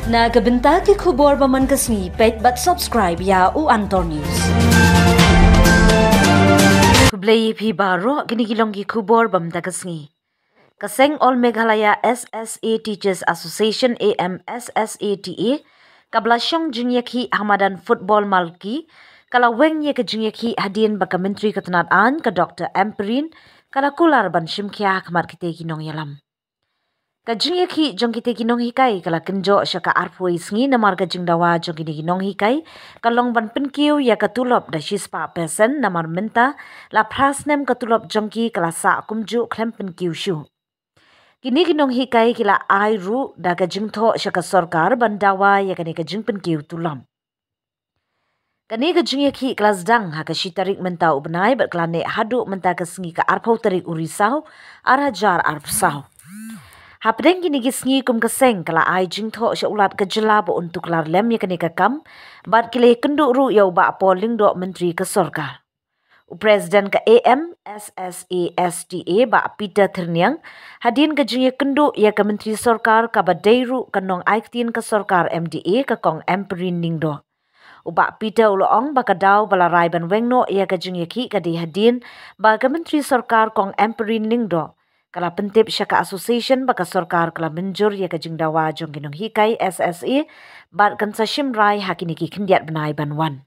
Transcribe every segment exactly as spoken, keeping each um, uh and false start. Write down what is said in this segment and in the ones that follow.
Na ka bynta ki khubor ba man ka sngi, peit bad subscribe ïa u Antor News. Khublei phi baroh, kine ki long ki khubor ba mynta ka sngi. Ka seng All Meghalaya S S A Teachers Association, A M S S A T A, kaba la shong jingïakhih ha madan football Malki, ka la weng ïa ka jingïakhih hadien ba ka Myntri ka tnad aiñ, ka Doctor Ampareen, ka la kular ban shim khia ha khmat kitei ki nongïalam. Ka jingïakhih jong kitei ki nonghikai ka la kynjoh sha ka arphew wei sngi, namar ka jingdawa jong kine ki nonghikai ka long ban pynkiew ïa ka tulop da shispah percent, namar mynta la phra snem ka tulop jong ki ka la sah kumjuh khlem pynkiew shuh. Kine ki nonghikai ki la ai ruh da ka jingthoh sha ka sorkar ban dawa ïa kane ka jingpynkiew tulop. Kane ka jingïakhih ka la sdang ha ka shi tarik mynta u bnai bad ka la neh haduh mynta ka sngi, ka arphew tarik u Risaw, ar hajar arphew saw. Hapdeng kine ki sngi, kum ka seng ka la ai jingthoh sha u Lat ka jylla ba un tuklar lem ïa kane ka kam, bad ki la ïakynduh ruh ïa u Bah Paul Lyngdoh, Myntri ka sorkar. U President ka A M S S A S T A, Bah Peter Thyrniang, hadien ka jingïakynduh ïa ka Myntri sorkar kaba dei ruh ka nongai ktien ka sorkar M D A, ka Kong Ampareen Lyngdoh. U Bah Peter u la ong ba ka daw ba la rai ban weng noh ïa ka jingïakhih ka dei hadien ba ka Myntri sorkar, Kong Ampareen Lyngdoh, ka la pyntip sha ka association ba ka sorkar ka la mynjur ïa ka jingdawa jong ki nonghikai S S A, bad kan sa shim rai ha kine ki khyndiat bnai ban wan.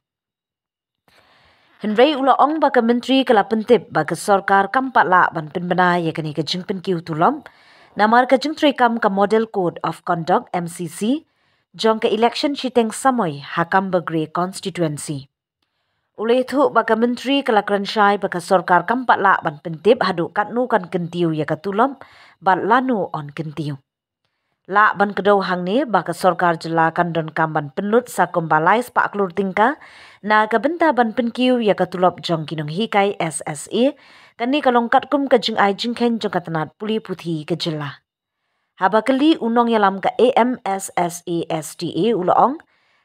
Hynrei u la ong ba ka Myntri ka la pyntip ba ka sorkar kam pat lah ban pynbna ïa kane ka jingpynkiew tulop, namar ka jingtreikam ka Model Code of Conduct, M C C, jong ka election shiteng samoi ha Gambegre constituency. U la ïathuh ba ka Myntri ka la kren shai ba ka sorkar kam pat lah ban pyntip haduh katno kan kyntiew ïa ka tulop, bad lano yn kyntiew. Lah ban kdew hangne ba ka sorkar jylla kan donkam ban pynlut sa kumba lai spah klur tyngka na ka bynta ban pynkiew ïa ka tulop jong ki nonghikai S S A, kane ka long katkum ka jingai jingkheiñ jong ka tnad pule puthi ka jylla. Haba kylli, u nongïalam ka A M S S A S T A u la ong,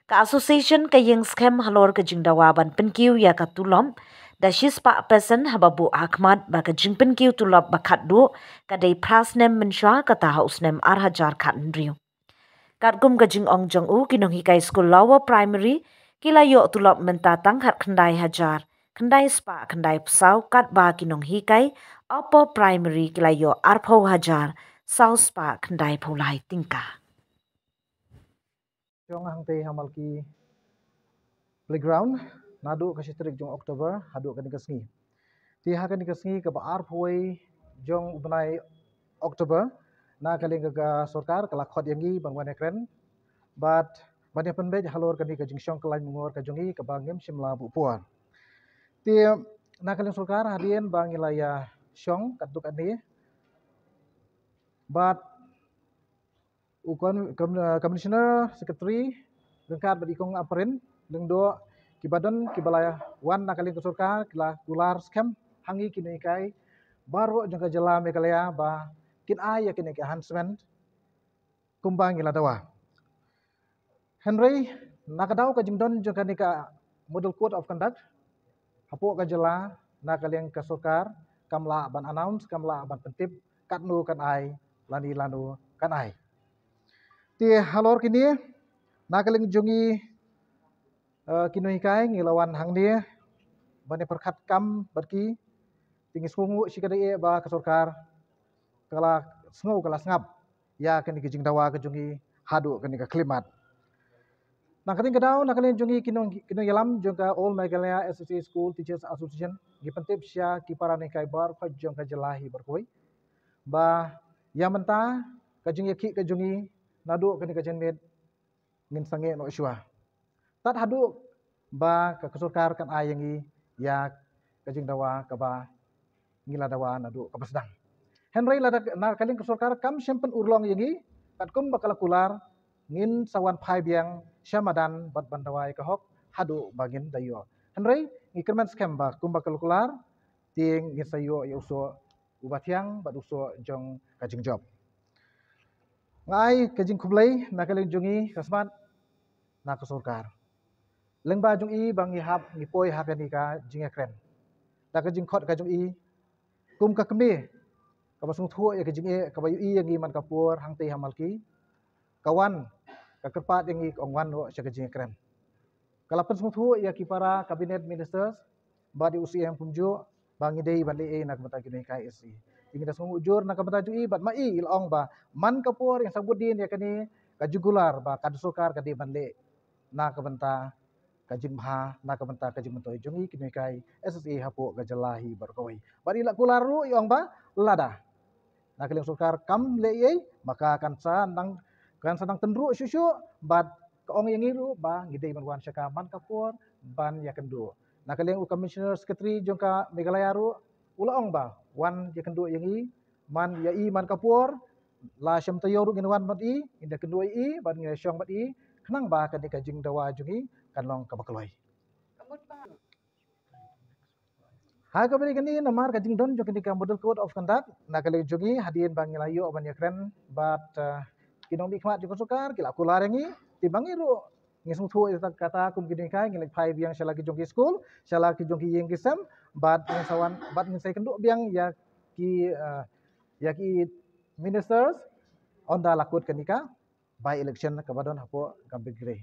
ka association ka ïeng skhem halor ka jingdawa ban pynkiew ïa ka tulop da shispah percent, haba buh ha khmat ba ka jingpynkiew tulop ba khatduh ka dei phra snem mynshuwa, kata ha u snem ar hajar khathynriew. Katkum ka jingong jong u, ki nonghikai skul lower primary ki la ïoh tulop mynta tang khatkhyndai hajar khyndai spah khyndaiphew saw, katba ki nonghikai upper primary ki la ïoh arphew hajar saw spah khyndaiphew lai tyngka. Jong hangtei ha Malki Playground naduh ka shi tarik jong October haduh kane ka sngi. Te ha kane ka sngi kaba arphew wei jong u bnai October, na ka liang ka sorkar ka la khot ïa ngi ban wan ïakren bad ban ïapynbeit halor kane ka jingshong kyllaiñ mungor ka jong ngi kaba ngim shym la buh por. Te na ka liang sorkar, hadien ba ngi la ïashong katto katne bad u kon-, kom-, uh, Commissioner Secretary ryngkat bad i Kong Ampareen Lyngdoh, kiba don kiba la wan na ka liang ka sorkar, ki la kular skhem ha ngi ki nonghikai baroh jong ka jylla Meghalaya ba kin ai ïa kine ki enhancement kumba ngi la dawa. Hynrei na ka daw ka jingdon jong kane ka Model Code of Conduct hapoh ka jylla, na ka liang ka sorkar kam lah ban announce, kam lah ban pyntip katno kan ai lane lano kan ai. Te halor kine, na ka liang jong ngi, eh, ki nonghikai, ngi la wan hangne ban ïapyrkhat kam bad ki. Te ngi sngewnguh shikatdei ba ka sorkar ka la sngew, ka la sngap ïa kane ka jingdawa ka jong ngi haduh kane ka khyllipmat. Na ka liang ka daw, na ka liang jong ngi ki nong, ki nongïalam jong ka All Meghalaya S S A School Teachers Association, ngi pyntip sha ki para nonghikai baroh jong ka jylla hi baroh ba ïa mynta ka jingïakhih ka jong ngi naduh kane ka janmiet ngin sangeh noh shuwa, tad haduh ba ka, ka sorkar kan ai ïa ngi ïa ka jingdawa kaba ngi la dawa naduh kaba sdang. Hynrei lada na ka liang ka sorkar kam shym pynurlong ïa ngi katkum ba ka la kular, ngin sa wan phai biang sha madan bad ban dawa ïa ka hok haduh ba ngin da ïoh. Hynrei ngi kyrmen skhem ba kumba ka la kular, te ngin sa ïoh ïa u soh uba thiang bad u soh jong ka jingjop. Nga ai ka jingkhublei na ka liang jong ngi ka smat na ka sorkar lyngba jong i ba ngi hap ngi poi ha kane ka jingïakren da ka jingkhot ka jong i kum ka kmie kaba sngewthuh ïa ka jingeh kaba ïohi ïa ngi man ka por hangtei ha Malki, ka wan ka kyrpad ïa ngi ka ong wan ruh sha ka jingkren. Ka la pynsngewthuh ïa ki para cabinet ministers bad ïa u C M kumjuh ba ngi dei ban leh ei na ka bynta ki nonghikai S C. Te ngi da sngew ujor na ka bynta jong i bad ma i i la ong ba man ka por ïa sabut din ïa kane ka jingkular ba ka sorkar ka dei ban leh na ka bynta ka jingbha na ka bynta ka jingmyntoi jong ngi ki nonghikai S S A hapoh ka jylla hi baroh kawei. Bad i la kular ruh i ong ba lada na ka liang sorkar kam leh ei, maka kan sa nang kan sa nang tynruh shuh shuh bad ka ong ïa ngi ruh ba ngi dei ban wan sha ka man ka por ban ïakynduh. Na ka liang u commissioner secretary jong ka Meghalaya ruh u la ong ba wan ïakynduh ïa ngi man ïa i man ka por la shem taïew ruh ngin wan bad i, ngin ïakynduh ïa i bad ngin ïashong bad i khnang ba kane ka jingdawa jong ngi kan long kaba kloi. Ha kaba ïadei kane namar ka jingdon jong kane ka model code of conduct na ka liang jong ngi hadien ba ngi la ïoh ban ïakren bad uh, ki nongmihkhmat jong ka sorkar ki la kular ïa ngi. Te ba ngi ruh ngi sngewthuh ïa kata kum ki nonghikai ngi leit phai biang sha la ki jong ki skul sha la ki jong ki ïing ki sem bad ngin sa wan bad ngin sa ïakynduh biang ïa ki uh, ïa ki ministers ynda la kut kane ka by election kaba don hapoh Gambegre.